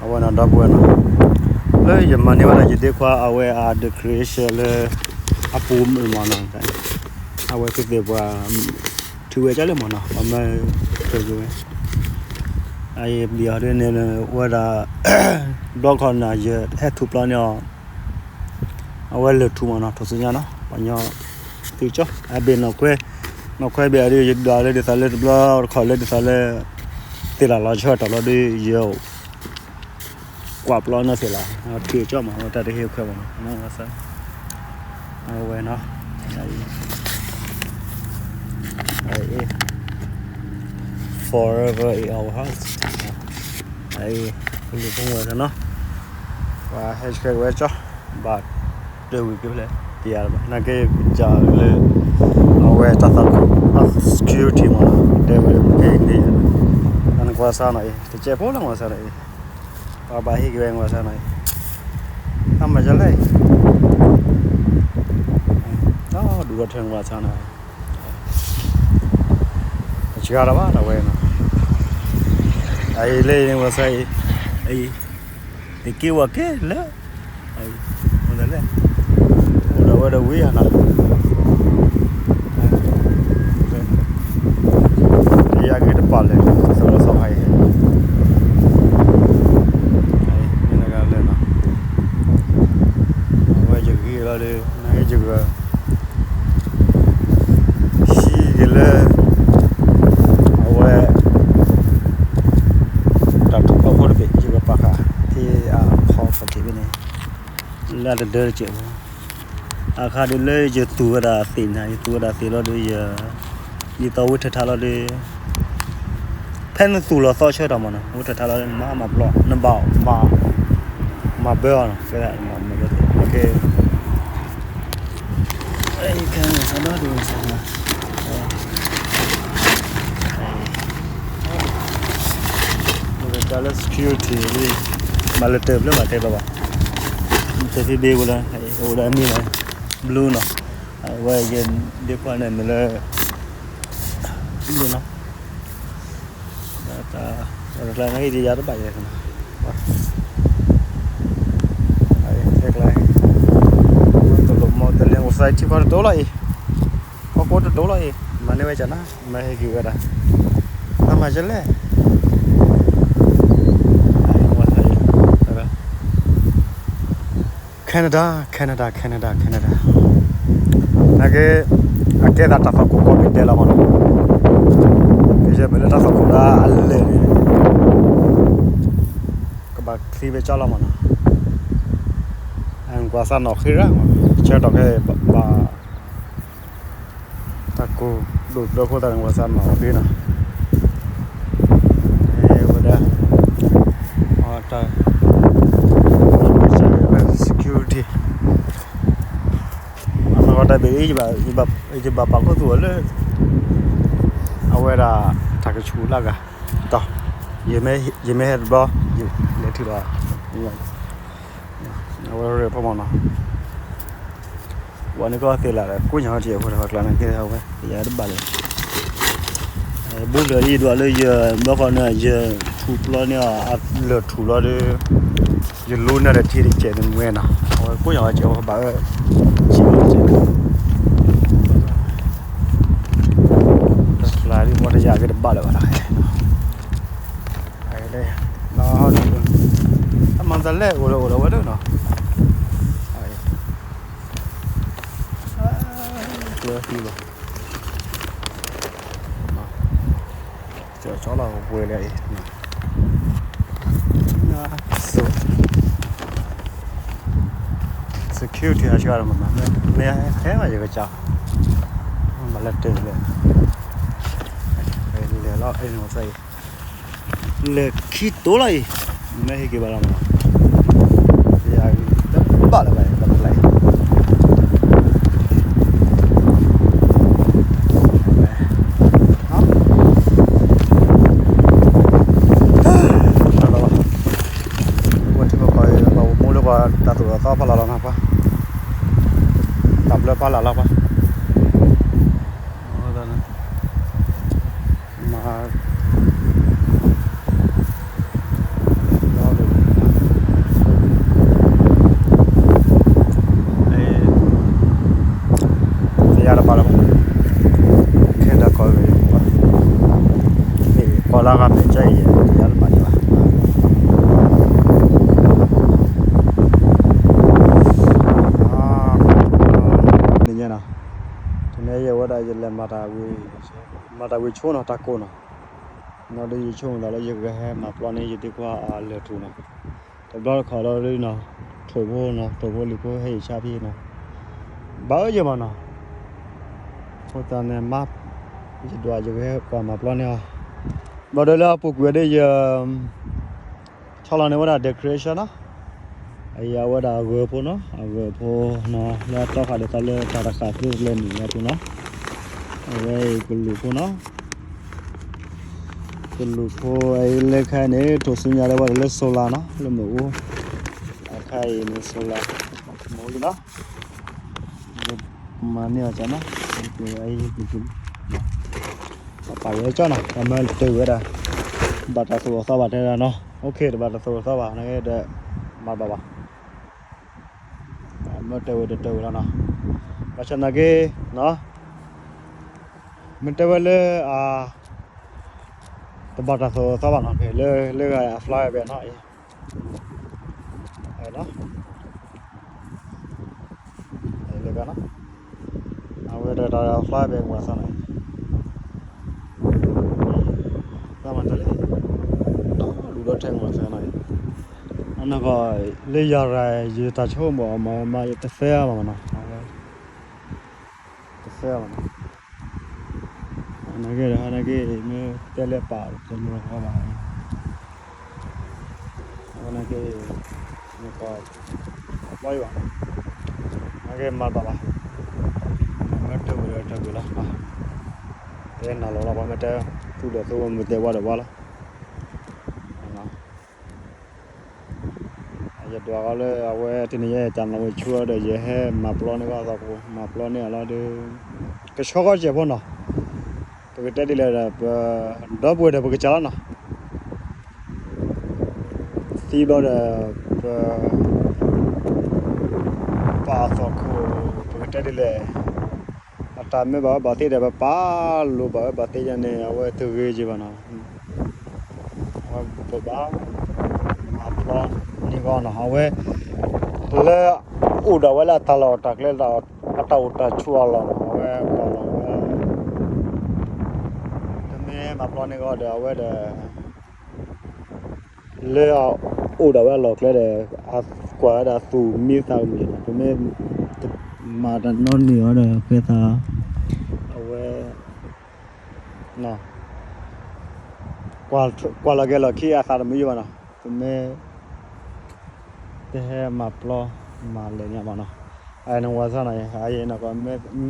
အဝဲနီၤ ဒီပုၢ်ဝဲၢ်နီၤ, လၢယမၤန့ၢ်ဝဲဒၣ်ယဒ့ခွါအဝဲအ decoration လၢ အပူၤမုၣ်မၢ်နီၤ, အဝဲသ့ၣ်သ့ၣ်ပှၤ ထုးဝဲကၢ်လၢမၢ်နီၤ, ပှၤမၢထုးက့ၤဝဲ, အအံၤဘံၣ်အီၤဒ်န့ၣ်ဝဲဒၣ် ဘျီခီနီၤ ယဟဲထူးပျီန့ၢ်အီၤ, အဝဲလၢာ်ထူးမၢ်နီၤ ထိၣ်စုညါနီၤ ပှၤညီ သ့ၣ်ကၠီ အဘ့ၣ်နီၢ်ခွဲ, နီၢ်ခွဲဘ့ၣ်အီၤဒ် ယဒွးလၢဒ်သိးလၢတဘျီတခီၣ်လၢဒ်သိးလၢ သ့ၣ်လၢ်လီၤဆၢကတီၢ်လီၤဒီး ယ ကွၢ်ပျီနီၢ်သ့ၣ်လၢ် ထံကၠီမး အဝဲတၢ်တဟ့ၣ်ခွဲးမးနီၤ, အဝဲနီၤ, အအံၤ forever in our hearts, အအံၤ ကလူၤဖိဝဲနီၤ, ပှၤဟဲဆှဲက့ၤဝဲကၠီ ဘၣ်တဝံၤက့ၤဖဲလဲၣ် တယၤလၢၤဘၣ် နာ်က့ကစၢ်လၢ အဝဲတၢ်သးခု security မးနီၤ တဲဝဲလၢပကဲက့ၤန့ၣ် နကွၢ်စါနီၤအံၤ တကဲဖိလၢမၤစါနီၤအံၤ ပှၤဘၣ်ဟ့ၣ်က့ၤဝဲနကွၢ်စါနီၤအံၤ တၢ်မၤစၢၤလဲၣ်အံၤ ဒူၣ်ဒီးထၢနကွၢ်စါနီၤ တစှၤလီၤဘၣ်တဝဲနီၤ အအံၤလၢနကွၢ်စါအံၤ အံၤ တက့ၢ်ဝဲက့ၤလၢ မၤသးလဲၣ် အိၣ်ဒီးဝဲဒီးဝံၤဧါနီၤ တယၤက့ၤတပာ်လဲၣ် သရၣ်သီခါအံၤ မ့ၢ်နကလဲၣ်နီၤ အဝဲယဂ့ၤလီၤဒီး နဟဲယဂၤ ဟံးက့ၤလၢ အဝဲ တၢ်ထူးဖျိးဖိတဘ့ၣ် ယကပာ်ဃာ် ဖဲအခီပက့ၤဖဲန့ၣ် လၢအတဒၢတစဲးဖိ အခါဒ်လၢယသူၣ်ဝဲဒၣ်သ့ၣ်န့ၣ် ယသူၣ်ဝဲဒၣ်သ့ၣ်လီၤဒီး ယ ဒ်သိးဝ့ထၢထါလီၤဒီး ဖဲနသူၣ်လီၤသီဆၢကတီၢ်မးနီၤ ဝ့ထၢထါလီၤဒီး နမၤမၤပျီ နဘၣ်မၤ မၤဘၢအီၤနီၤ ကဲဒၣ်မၤဘၢသ့ၣ် ကဲ ခဲန့ၣ် အဒီဒူၣ် တၢ်လၢ security လံ မၤလၢတၢၢ်ဖျၢၣ်မၤတဲဘၣ်ဘၣ် တဲဖဲဘ့ၣ်ဝဲလၢ အိၣ်ဒီးအမံၤလၢ blue နီၤ အဝဲယဒ့ခွါန့ၣ်မ့ၢ်လၢ blue နီၤ တၢ် တၢ်ကျါန့ၣ် ယယၤတဘၣ်ယဲၢ် တကျါ တလိၣ်မီတလဲ အိၣ်စဲထံကီၢ်တဒိၣ်လီၤအံၤ ကီၢ်ကိးတဒိၣ်လီၤအံၤ မၤန့ၢ်ဝဲကနၤ မၤဟ့ၣ်က့ၤဝဲဒၣ် တၢ်မၤစၢၤလဲၣ် Canada Canada Canada Canada နာ်က့ အကဲသးတၢ်သီၣ်ခိၣ်ကီၢ်ပူၤဒဲးလီၤမးနီၤ ကယဲၢ်မ့ၢ်လၢတၢ်သီၣ်ခိၣ်ဒၣ်အလဲၢ်န့ၣ် ကဘၣ်ချံဝဲကၠီလီၤမးနီၤ ကွၢ်စၢ်နီၣ်ဃ့ရၣ်မး ဆၢကတီၢ်ခဲအံၤဘၣ် တၢ်ကိၢ်ဒိၣ်ဒိၣ်ခိၣ်သတးန့ၣ် ကွၢ်စၢ်နီၣ်ဃ့နီၤ ဝဲဒၣ် တၢ် security အနီၢ်ကီၢ်တၢ်ဘ့ၣ်အံၤ ယဘၣ်ပာ်ခူသူၣ်အီၤလၢ အဝဲဒၣ် တၢ်ကဆူးလၢအဂၤ တီၢ် ယမ့ၢ်ဟဲတဘျီ ယလဲၤထံၣ်လီၤ အဝဲရၢၢ်ဖီမီၤနီၤ ဝဲန့ၣ်ကီၢ်သ့ၣ်လၢ်ဒီး ကိးညါဝဲတယဲၢ်ဖိဒီး ပှၤကျါန့ၣ်ကဲဝဲ ယတဘၣ်လၢၤ ဘူးလၢယဒွးလၢယ ဘျီဃီန့ၣ် ယထူးပျီန့ၢ်အီၤ အလၢာ်ထူးလီၤဒီး ယလူန့ၢ်ဒီးထံတစဲးန့ၣ်မ့ၢ်နီၤ အဝဲကိးညါဝဲတယဲၢ်ဖိဘၣ်အၢ စံးတစဲး တၢ်ကျါဒ်မ့ၢ်တယၤက့ၤတဘၣ်လၢၤဘၣ်တခါ အမၤသးလဲၣ် အိၣ်လၢအိၣ်လၢဝဲဒၣ်နီၤ ကျၢၤသံလီၤ ကၠီလီၤဝဲလၢအံၤ security အဆှၢမး မ့ၢ်ဟဲမးယကစၢ် မၤလၢတၢ်လဲၣ် လဲၤလီၤအဲၣ်န့ၣ် လဲၤခံတိၤလီၤအံၤ မ့ၢ်ဟ့ၣ်က့ၤဘၣ်လီၤမး ယၤတဘၣ်လၢၤဘၣ် တၢ်တဖျါအံၤ ဝဲထံပကီၢ်အံၤ ပှၤအိၣ်မူလၢပှၤတၢ်သူၣ်လီၤသီဖီလာ်လီၤနီၤပှၤ တၢ်ဘျၢဖီလာ်လီၤပှၤ မၤ လီၤ မၤတၢ်ဝံၤ, မၤတၢ်ဝံၤဆိနီၤ တၢ်ကိၢ်နီၤ, နီၤဒီးယဆိကမိၣ်သးလၢယကဟဲမၤပျီန့ၢ်ယသံကွၢ်အလၢၢ်ထူၣ်နီၤ, တဘျီတခီၣ်လီၤဒ်နီၤ, ထိၣ်ဖိနီၤ ထိၣ်ဖိလံၤဖိဟဲယဆါဖဲနီၤ, ဘၣ်အၢယဲၢ်မးနီၤ, အဃိသတးန့ၣ်မါ, ယဒွးယကဟဲကွၢ်မၤပျီန့ၢ်အီၤ, ဘၣ်ဒီးလၢအပူၤကွံာ်ဒ်ယ ဆီလီၤန့ၢ်ဝဲဒၣ် decoration နီၤ, အအံၤအဝဲဒၣ်အဂၢၢ်ဖိနီၤ အဂၢၢ်ဖိနီၤ လၢအတီဃာ်ဒ်သိးလၢတၢ်တဃာ်သ့တလဲၤနုာ်လၢအပူၤနီၤ, အဝဲအံၤကလူးဖိနီၤ, ကလူးဖိအံၤလၢခါအံၤန့ၣ် ထိၣ်ဆူညါလၢဝဲဒၣ်လၢ solar နီၤ လၢမ့ၣ်အူ, အခါအံၤန့ၣ် solar မ့ၣ်အူလံနီၤ, မၤန့ၢ်အီၤကနီၤ, ပပာ်ဝဲကၠီနီၤ ပမ့ၢ်တဲဝဲဒၣ် ဘၣ်တၢ်သိၣ်အသီဘၣ်တဲဒၣ်နီၤ, OK တဘၣ်တၢ်သိၣ်အသီဘၣ် နကဒီး မၤဘၣ်ဘၣ်, မ့ၢ်တဲဝဲဒီးတဲဝဲလီၤနီၤ, ဘၣ်ဆၣ်သနာ်က့ မ့ၢ်တဲဝဲလၢ တဘၣ်တၢ်သိၣ်အသီဘၣ်နီၤ လၢလၢဂၤအ fly ဘဲနီၤ, လၢဂၤနီၤ, အဝဲဒၣ်တၢ် fly ဘဲမၤသးနီၤ, သးမၤတၢ်လၢ တၢ်လူၤဒီးထဲမၤသးနီၤ, အနီၢ်ကီၢ် လၢယၤရၤ ယတၢ်ဆိကမိၣ်အမၤမၤယတသဲဘၣ်မနီၤ, တသဲဘၣ်နီၤ, နာ်က့ဒီး နာ်က့ မ့ၢ်တဲလၢပာ်တမုာ်ဃီဘၣ်, နာ်က့ မ့ၢ်ကီၢ်ဘီယဘၣ်, နာ်က့မၤတဘၣ်ဘၣ်, မ့ၢ်တဲဝဲဒီးတဲဝဲလီၤ, တဲနၤလီၤလီၤ ပှၤမ့ၢ်တဲ သူၣ်ဒီးသူၣ် မ့ၢ်တဲဝါဒီးဝါလီၤ. ယဒွးဃီလၢအဝဲတနံၤညါ တၢ်နီၣ်ဝဲဆူအီၤဒီး ယဟဲမၤပျီန့ၢ်ကီၢ်သီခိၣ် မၤပျီန့ၢ်အီၤလီၤဒီး ကဆှီဃီစဲးဖိနီၤ, ပကတဲဒ်လဲၣ်ဒီး ပဒီပုၢ်ဝဲၢ်ဒီးပကစၢ်လီၤနီၤ, သံဘျီဒီး ပ ပာ်သီခိၣ် ပကတဲဒ်လဲၣ်, အတၢ်မ့ၢ်ဘၣ်ဝဲဘၣ်သ့ဒီး ပပာ်လိာ်ဘၣ်ဝဲဘၣ်သ့ယါန့ၣ် အဝဲတဂ့ၤက့ၤဘၣ်နီၤ. အဝဲပဘၣ်မၤပျီန့ၢ်ဂီၢ်နီၤ အဝဲ လၢအိၣ်ဒၣ်ဝဲလၢအတၢ်လီၢ်တၢ်ကျဲ အတၢ်အိၣ်တၢ်ဆိးအလီၢ်နီၤ အဝဲပာ်လီၤဝဲ တမ့ၢ်မၤပျီန့ၢ်ဂီၢ်ဒီး အဝဲဒီး လၢအအိၣ်ဒၣ်ဝဲအလီၢ်ကျဲဒီး အကွၢ်ဝဲဒၣ် သူၣ်မံသးမုာ်နီၤ ပမ့ၢ်တမၤတၢ်နီတမံၤအီၤဒီး ဖဲသး အဝဲ ကွၢ်လီၤက့ၤလီၢ်ခံအသးတမုာ်ယဘၣ်နီၤ ပမ့ၢ် တဟဲမၤပျီမၤလဲၤညါဘၣ်နီၤ. အန့ၣ်ဝဲသးနီၤ အအံၤနီၤ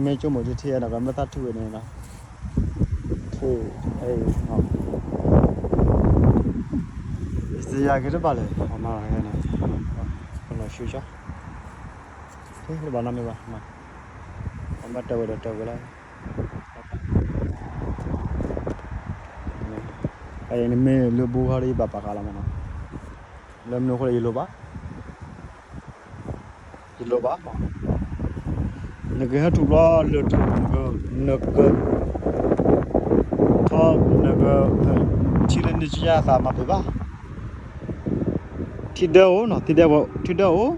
မ့ၢ်ဆိကမိၣ်က့ၤထံနီၤ မ့ၢ်သးထူဝဲန့ၣ်နီၤ ထူ အံၤ ယယၤက့ၤတဘၣ်လဲၣ် ပမၤန့ၣ် ပလီၤဆူၣ်ဆူၣ် တဘၣ်နီတမံၤဘၣ် ပမ့ၢ်တဲဝဲဒီးတဲဝဲလီၤ. အအံၤနမ့ၢ်လၢဘူခါဒီး ယဘၣ်ပာ်ဃာ်လီၤမးနီၤ. လၢမနုၤအဃိလဲၣ် ယလိၣ်ဘၣ် ယလိၣ်ဘၣ် နကဟဲထူၣ်ဘျီလၢထူၣ် နက ထီ နက ထံလၢနကယါသးမၤပှဲၤဘၣ် ထံဒၢအိၣ်နီၤ ထံဒၢ ထံဒၢအိၣ်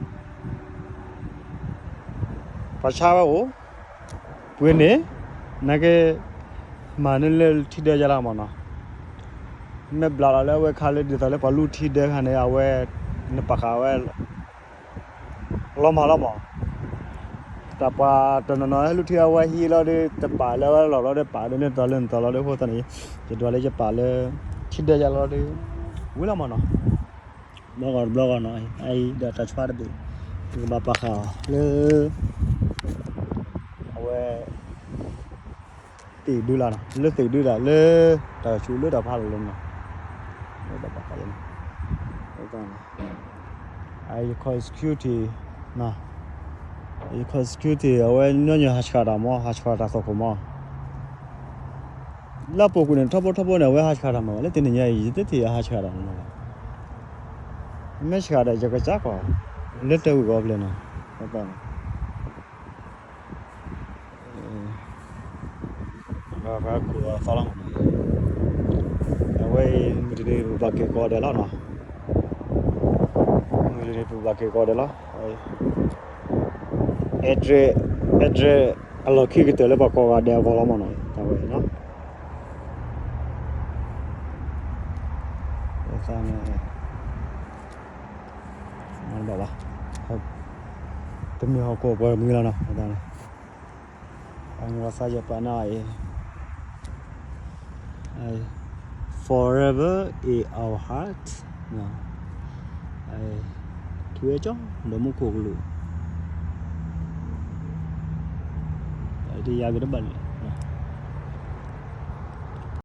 ပှၤဆါဝဲအိၣ် ပှ့ၤန့ၣ် နက မၤန့ၢ်လၢထံဒၢယါလီၤမးနီၤ. မ့ၢ်ဘျးလီၤလၢအဝဲခါလၢဒ်သိးလၢပှၤလူၢ်ထံဒၢခါန့ၣ် အဝဲ နပာ်ဃာ်ဝဲ လီၤမးလီၤမး တၢ်ပှၤတနီၤနီၤဟဲလူၢ်ထံအဝဲဟံးလီၤဒီး တပာ်လၢအဝဲလီၢ်လီၤဒီး ပာ်လၢနတီၤလၢနတီၤလီၤဒီး အဃိသတးန့ၣ် ယဒွးလၢယပာ်လၢ ထံဒၢယါလီၤဒီး ဝံၤလီၤမးနီၤ. ဘျီဂီၢ်တဘျီဂီၢ်နီၤ အအံၤဒီးတၢ်ဆါတဘ့ၣ် ယကဘၣ်ပာ်ဃာ်အီၤလၢ အဝဲ သ့ၣ်ဒုလၢနီၤ လၢသ့ၣ်ဒုဒၣ်လၢ တၢ်ဆူၣ်လၢတၢ်ဖးလီၤလၢနီၤ လၢတၢ်ပာ်ဃာ်လၢနီၤ အယခီ security နီၤ ယခီ security အဝဲညီညီဟးဆှၣ်တၢ်မး ဟးဆှၣ်တၢ်သီၣ်ခိၣ်မး လၢအပူၤကွံာ်န့ၣ် ထီဘိထီဘိန့ၣ် အဝဲဟးဆှၣ်တၢ်မး လၢတနံၤညါအံၤ ယတထံၣ်အဟးဆှၣ်တၢ်မး မ့ၢ်ဆှၣ်ဒီး ယကစၢ်ကွၢ် လၢတဲဝံၤကီၢ်ဖျဲၣ်နီၤ အဃိသတးန့ၣ် အဝဲအံၤ မုၢ်တနံၤ ပဘၣ်က့ၤကိးဂၤဒဲးလီၤနီၤ မုၢ်တနံၤ ပဘၣ်က့ၤကိးဂၤဒဲးလီၤ address address အလီၢ်ခံကတၢၢ်လၢပှၤကိးဂၤဒဲးအဂီၢ်လီၤမးနီၤ အသးန့ၣ် မၤတဘၣ်ဘၣ်, တမ့ၢ်ဟီၣ်ခိၣ်ပှၤတမှံၤလီၤနီၤ, အသးန့ၣ် အဝဲသးယပာ်န့ၢ်အံၤ forever in our heart, ထူဝဲကၠီ ဒီးမူခိၣ်ကလူး, တယၤက့ၤတဘၣ်န့ၣ်